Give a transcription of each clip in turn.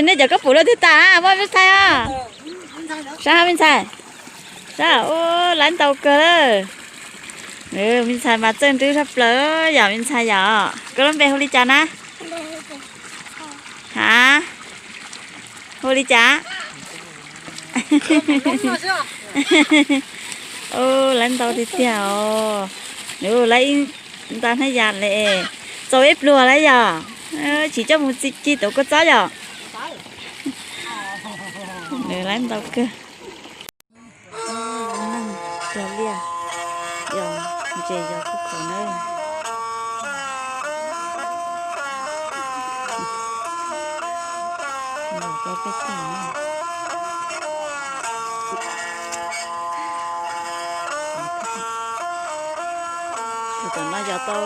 Nej cov koj pum lawm twg tas, muaj me ntxhais os? Saib me ntxhais, saib, ua laiv ntau kawg lawm. Me ntxhais mas txawj ntub tshaj plaws yom me ntxhais yom. Koj lub npe hu li cas na? Ha? Hu li cas? Ua laiv ntau tiag tiag os. Nws laiv ib nta hnab yas li, txaus ib pluag lawm yom. Tsis coj mus txi ci tuav kua txob yom. Nws laiv ntau kawg. Neeg cog liaj, yog ntses yog kuj khaum na. Los rau peb tag na. Tus tom no yog tau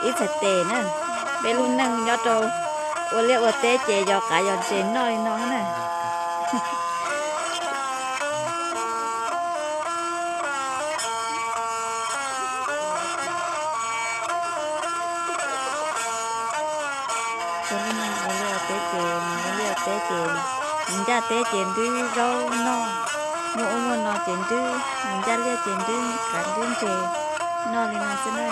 ib txhais tes na. Peb lub neej nyob rau ua liaj ua teb ces yog qav yog ntses noj li no na. Ua liaj ua teb ces, ua liaj ua teb ces, mus ncaj teb ces nrhiav zaub noj, muaj ub muaj no ces nrhiav, mus ncaj liaj ces nrhiav qav nrhiav ntses noj li no xwb na.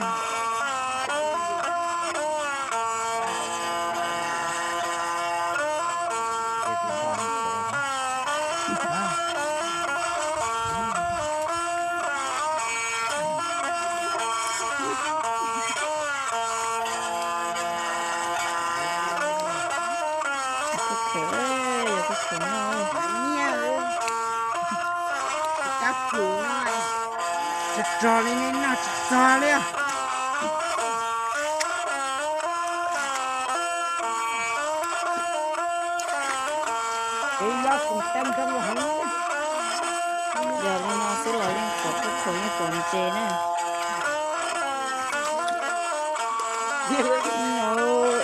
Kuj khaum, yog kuj khaum noj. Rog rog li nej noj tsis txog li. Yog li no xwb los yeej pom kuj khaum yeej pom ntses na.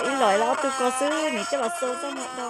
Ib los los ob tug ko xwb nws coj los xo txoj mus do.